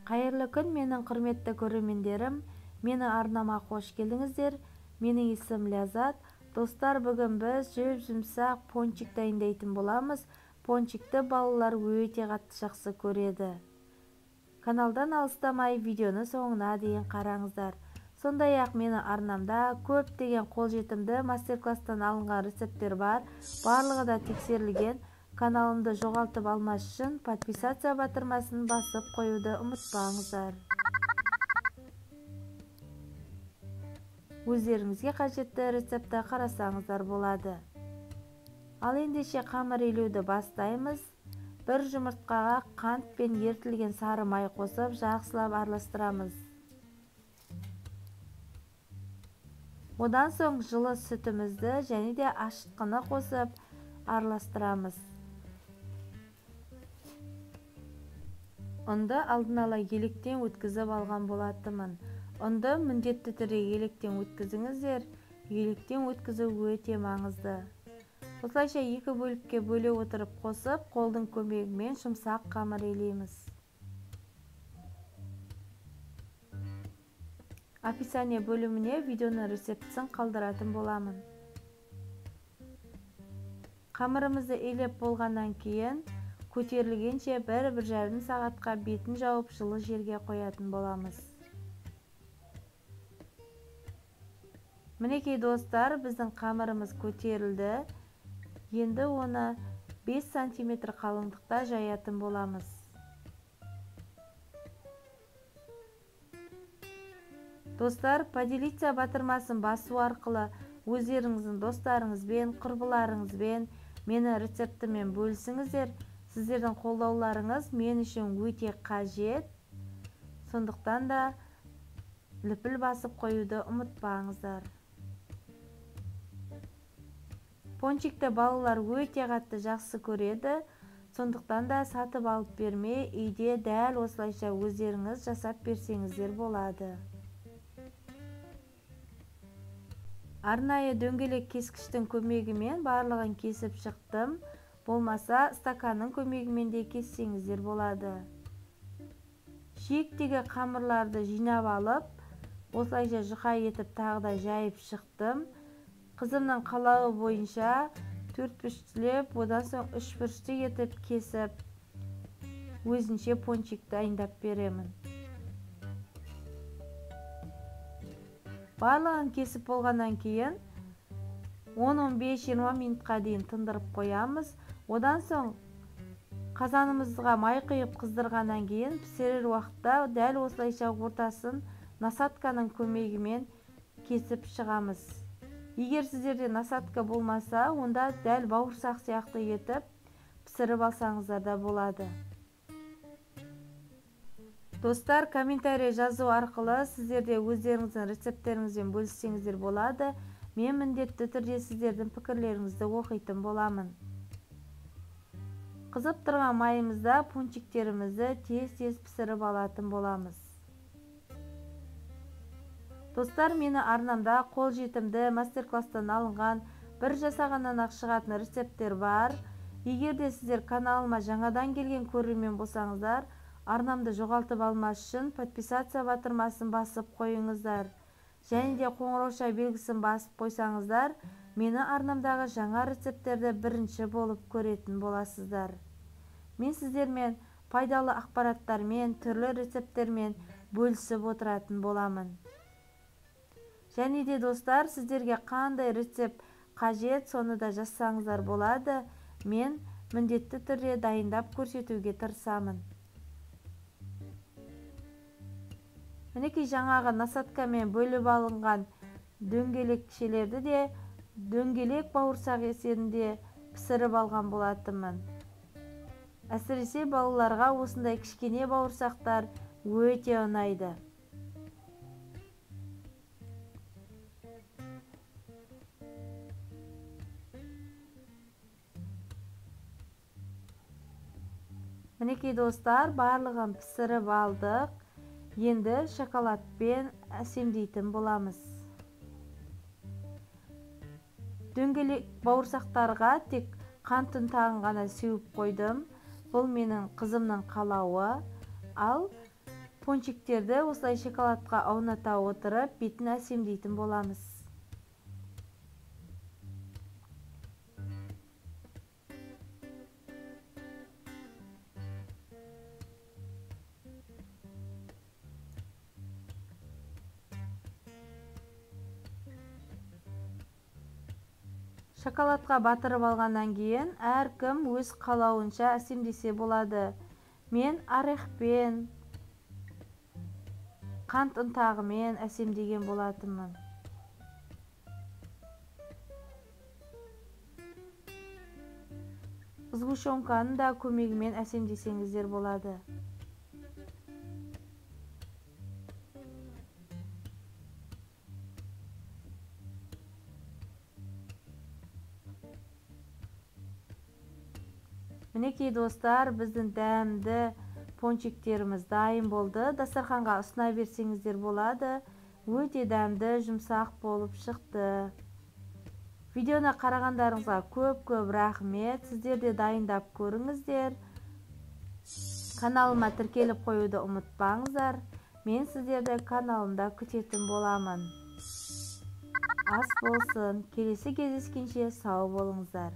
Қайырлы күн, менің құрметті көрермендерім. Менің арнама қош келдіңіздер. Менің есімім Ләззат. Достар, бүгін біз жұп-жұмсақ пончик дайындайтын боламыз. Пончикті балалар өте қатты жақсы көреді. Каналдан алыстамай видеоны соңына дейін қараңыздар. Сондай-ақ менің арнамда көптеген қолжетімді мастер-класстан алынған рецепттер бар. Барлығы да тексерілген. Каналымды жоғалтып алмас үшін подписаться батырмасын басып қоюды ұмытпаңыздар. Өздеріңізге қажетті рецептті қарасаңыздар болады. Ал ендеше қамыр илеуді бастаймыз. Бір жұмыртқаға қант пен ерітілген сары май қосып жақсылап араластырамыз. Одан соң жылы сүтімізді және де ашытқыны қосып араластырамыз. Ұнды алдын ала електен өткізіп алған болатынмын. Ұнды міндетті түрде електен өткізіңіздер. Електен өткізу өте маңызды. Осылайша екі бөлікке бөле отырып қосып, қолдың көмегімен жұмсақ қамыр илейміз. Описание бөліміне видеоның рецептісін қалдыратын боламын. Қамырымызды илеп болғаннан кейін көтерілгенше 1-1,5 сағатқа бетін жауып жылы жерге қоятын боламыз. Мінекей достар, біздің қамырымыз көтерілді. Енді оны 5 сантиметр қалыңдықта жаятын боламыз. Достар, поделиться батырмасын басу арқылы өздеріңіздің достарыңызбен, құрбыларыңызбен мені рецептімен бөлісіңіздер. Сіздердің қолдауларыңыз мен үшін өте қажет. Сондықтан да лүпіл басып қоюды ұмытпаңыздар. Пончикті балалар өте қатты жақсы көреді. Сондықтан да сатып алып бермей, үйде дәл осылайша өздеріңіз жасап берсеңіздер болады. Арнайы дөңгелек кескіштің көмегімен барлығын кесіп шықтым. Болмаса, стаканның көмегімен де кессеңіздер болады. Шиектегі қамырларды жинап алып, осылайша жұқа етіп тағы да жайып шықтым. Қызымның қалауы бойынша 4 бұрыштылеп, одан соң 3 бұрышты етіп кесіп, өзінше пончик дайындап беремін. Барлығын кесіп болғаннан кейін 10-15-20 минутқа дейін тындырып қоямыз. Одан соң қазанымызға май құйып қыздырғаннан кейін пісірер уақытта дәл осылайша ортасын насадканың көмегімен кесіп шығамыз. Егер сіздерде насадка болмаса, онда дәл бауырсақ сияқты етіп пісіріп алсаңыздар да болады. Достар, комментарий жазу арқылы сіздер де өздеріңіздің рецепттеріңізбен бөліссеңіздер болады. Мен міндетті түрде сіздердің пікірлеріңізді оқитын боламын. Қызып тұрған майымызда пончиктерімізді тез-тез пісіріп алатын боламыз. Достар, мені арнамда қолжетімді мастер-класстан алынған бір жасағаннан-ақ шығатын рецепттер бар. Егер де сіздер каналыма жаңадан келген көрермен болсаңыздар, арнамды жоғалтып алмас үшін подписаться батырмасын басып қойыңыздар. Және де қоңырауша белгісін басып қойсаңыздар, мені арнамдағы жаңа рецепттерді бірінші болып көретін боласыздар. Мен сіздермен пайдалы ақпараттармен, түрлі рецепттермен бөлісіп отыратын боламын. Және де достар, сіздерге қандай рецепт қажет, соны да жазсаңыздар болады. Мен міндетті түрде дайындап көрсетуге тырысамын. Мінекей жаңағы насадкамен бөліп алынған дөңгелекшелерді де дөңгелек бауырсақ есебінде пісіріп алған болатынмын. Әсіресе балаларға осындай кішкене бауырсақтар өте ұнайды. Мінекей достар, барлығын пісіріп алдық. Енді шоколадпен әсемдейтін боламыз. Дөңгелек бауырсақтарға тек қант ұнтағын ғана сеуіп қойдым. Бұл менің қызымның қалауы. Ал Пончиктерді осылай шоколадқа ауната отырып, бетін әсемдейтін боламыз. Шоколадқа батырып алғаннан кейін әркім өз қалауынша әсемдесе болады. Мен орехпен, қант ұнтағымен әсемдеген болатынмын. Сгущенканың да көмегімен әсемдесеңіздер болады. Мінекей достар, біздің дәмді пончиктеріміз дайын болды. Дастарханға ұсына берсеңіздер болады. Өте дәмді, жұмсақ болып шықты. Видеоны қарағандарыңызға көп-көп рахмет. Сіздер де дайындап көріңіздер. Каналыма тіркеліп қоюды ұмытпаңыздар. Мен сіздерді каналымда күтетін боламын. Ас болсын. Келесі кездескенше сау болыңыздар.